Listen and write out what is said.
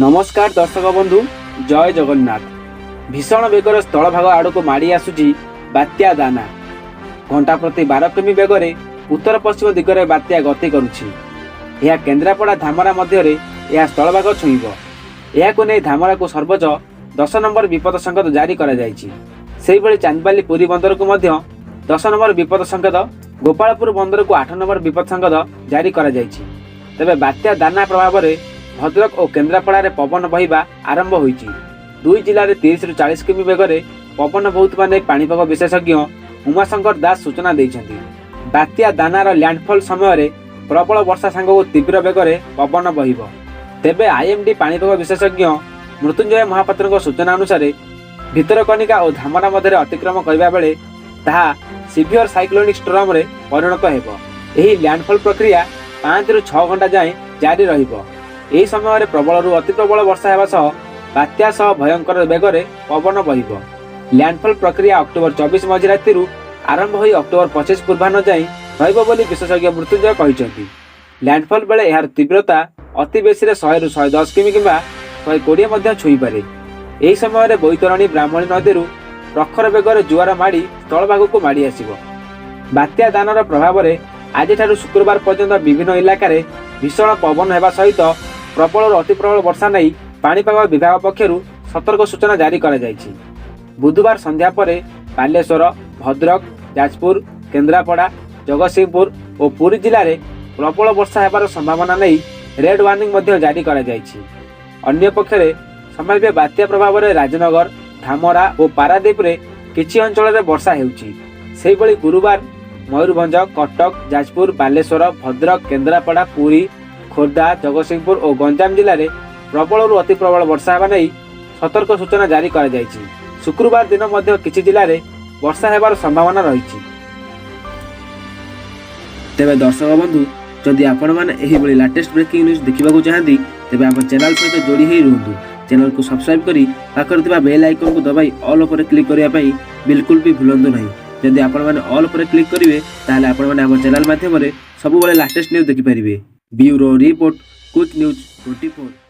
ନମସ୍କାର ଦର୍ଶକ ବନ୍ଧୁ, ଜୟ ଜଗନ୍ନାଥ। ଭୀଷଣ ବେଗରେ ସ୍ଥଳଭାଗ ଆଡ଼କୁ ମାଡ଼ି ଆସୁଛି ବାତ୍ୟା ଦାନା। ଘଣ୍ଟା ପ୍ରତି 12 କିମି ବେଗରେ ଉତ୍ତର ପଶ୍ଚିମ ଦିଗରେ ବାତ୍ୟା ଗତି କରୁଛି। ଏହା କେନ୍ଦ୍ରାପଡ଼ା ଧାମରା ମଧ୍ୟରେ ଏହା ସ୍ଥଳଭାଗ ଛୁଇଁବ। ଏହାକୁ ନେଇ ଧାମରାକୁ ସର୍ବୋଚ୍ଚ 10 ନମ୍ବର ବିପଦ ସଂକେତ ଜାରି କରାଯାଇଛି। ସେହିଭଳି ଚାନ୍ଦବାଲି, ପୁରୀ ବନ୍ଦରକୁ ମଧ୍ୟ 10 ନମ୍ବର ବିପଦ ସଂକେତ, ଗୋପାଳପୁର ବନ୍ଦରକୁ 8 ନମ୍ବର ବିପଦ ସଂକେତ ଜାରି କରାଯାଇଛି। ତେବେ ବାତ୍ୟା ଦାନା ପ୍ରଭାବରେ ଭଦ୍ରକ ଓ କେନ୍ଦ୍ରାପଡ଼ାରେ ପବନ ବହିବା ଆରମ୍ଭ ହୋଇଛି। ଦୁଇ ଜିଲ୍ଲାରେ 30ରୁ 40 କିମି ବେଗରେ ପବନ ବହୁଥିବା ନେଇ ପାଣିପାଗ ବିଶେଷଜ୍ଞ ଉମାଶଙ୍କର ଦାସ ସୂଚନା ଦେଇଛନ୍ତି। ବାତ୍ୟା ଦାନାର ଲ୍ୟାଣ୍ଡଫଲ୍ ସମୟରେ ପ୍ରବଳ ବର୍ଷା ସାଙ୍ଗକୁ ତୀବ୍ର ବେଗରେ ପବନ ବହିବ। ତେବେ ଆଇଏମଡି ପାଣିପାଗ ବିଶେଷଜ୍ଞ ମୃତ୍ୟୁଞ୍ଜୟ ମହାପାତ୍ରଙ୍କ ସୂଚନା ଅନୁସାରେ, ଭିତରକନିକା ଓ ଧାମରା ମଧ୍ୟରେ ଅତିକ୍ରମ କରିବା ବେଳେ ତାହା ସିଭିୟର ସାଇକ୍ଲୋନିକ୍ ଷ୍ଟର୍ମରେ ପରିଣତ ହେବ। ଏହି ଲ୍ୟାଣ୍ଡଫଲ୍ ପ୍ରକ୍ରିୟା 5ରୁ 6 ଘଣ୍ଟା ଯାଏଁ ଜାରି ରହିବ। ଏହି ସମୟରେ ପ୍ରବଳରୁ ଅତି ପ୍ରବଳ ବର୍ଷା ହେବା ସହ ବାତ୍ୟା ସହ ଭୟଙ୍କର ବେଗରେ ପବନ ବହିବ। ଲ୍ୟାଣ୍ଡଫଲ୍ ପ୍ରକ୍ରିୟା ଅକ୍ଟୋବର 24 ମଝିରାତିରୁ ଆରମ୍ଭ ହୋଇ ଅକ୍ଟୋବର 25 ପୂର୍ବାହ୍ନ ଯାଏଁ ରହିବ ବୋଲି ବିଶେଷଜ୍ଞ ମୃତ୍ୟୁଞ୍ଜୟ କହିଛନ୍ତି। ଲ୍ୟାଣ୍ଡଫଲ୍ ବେଳେ ଏହାର ତୀବ୍ରତା ଅତି ବେଶୀରେ 100ରୁ 110 କିମି କିମ୍ବା 120 ମଧ୍ୟ ଛୁଇଁପାରେ। ଏହି ସମୟରେ ବୈତରଣୀ, ବ୍ରାହ୍ମଣୀ ନଦୀରୁ ପ୍ରଖର ବେଗରେ ଜୁଆର ମାଡ଼ି ସ୍ଥଳଭାଗକୁ ମାଡ଼ି ଆସିବ। ବାତ୍ୟା ଦାନାର ପ୍ରଭାବରେ ଆଜିଠାରୁ ଶୁକ୍ରବାର ପର୍ଯ୍ୟନ୍ତ ବିଭିନ୍ନ ଇଲାକାରେ ଭୀଷଣ ପବନ ହେବା ସହିତ ପ୍ରବଳରୁ ଅତି ପ୍ରବଳ ବର୍ଷା ନେଇ ପାଣିପାଗ ବିଭାଗ ପକ୍ଷରୁ ସତର୍କ ସୂଚନା ଜାରି କରାଯାଇଛି। ବୁଧବାର ସନ୍ଧ୍ୟା ପରେ ବାଲେଶ୍ୱର, ଭଦ୍ରକ, ଯାଜପୁର, କେନ୍ଦ୍ରାପଡ଼ା, ଜଗତସିଂହପୁର ଓ ପୁରୀ ଜିଲ୍ଲାରେ ପ୍ରବଳ ବର୍ଷା ହେବାର ସମ୍ଭାବନା ନେଇ ରେଡ୍ ୱାର୍ଣ୍ଣିଂ ମଧ୍ୟ ଜାରି କରାଯାଇଛି। ଅନ୍ୟପକ୍ଷରେ ସମ୍ଭାବ୍ୟ ବାତ୍ୟା ପ୍ରଭାବରେ ରାଜନଗର, ଧାମରା ଓ ପାରାଦୀପରେ କିଛି ଅଞ୍ଚଳରେ ବର୍ଷା ହେଉଛି। ସେହିଭଳି ଗୁରୁବାର ମୟୂରଭଞ୍ଜ, କଟକ, ଯାଜପୁର, ବାଲେଶ୍ୱର, ଭଦ୍ରକ, କେନ୍ଦ୍ରାପଡ଼ା, ପୁରୀ, ଖୋର୍ଦ୍ଧା, ଜଗତସିଂହପୁର ଓ ଗଞ୍ଜାମ ଜିଲ୍ଲାରେ ପ୍ରବଳରୁ ଅତି ପ୍ରବଳ ବର୍ଷା ହେବା ନେଇ ସତର୍କ ସୂଚନା ଜାରି କରାଯାଇଛି। ଶୁକ୍ରବାର ଦିନ ମଧ୍ୟ କିଛି ଜିଲ୍ଲାରେ ବର୍ଷା ହେବାର ସମ୍ଭାବନା ରହିଛି। ତେବେ ଦର୍ଶକ ବନ୍ଧୁ, ଯଦି ଆପଣମାନେ ଏହିଭଳି ଲାଟେଷ୍ଟ ବ୍ରେକିଂ ନ୍ୟୁଜ୍ ଦେଖିବାକୁ ଚାହାନ୍ତି, ତେବେ ଆମ ଚ୍ୟାନେଲ ସହିତ ଯୋଡ଼ି ହୋଇ ରୁହନ୍ତୁ। ଚ୍ୟାନେଲକୁ ସବସ୍କ୍ରାଇବ୍ କରି ପାଖରେ ଥିବା ବେଲ୍ ଆଇକନ୍କୁ ଦବାଇ ଅଲ୍ ଉପରେ କ୍ଲିକ୍ କରିବା ପାଇଁ ବିଲକୁଲ ବି ଭୁଲନ୍ତୁ ନାହିଁ। ଯଦି ଆପଣମାନେ ଅଲ୍ ଉପରେ କ୍ଲିକ୍ କରିବେ, ତାହେଲେ ଆପଣମାନେ ଆମ ଚ୍ୟାନେଲ ମାଧ୍ୟମରେ ସବୁବେଳେ ଲାଟେଷ୍ଟ ନ୍ୟୁଜ୍ ଦେଖିପାରିବେ। Bureau report, quick news 24।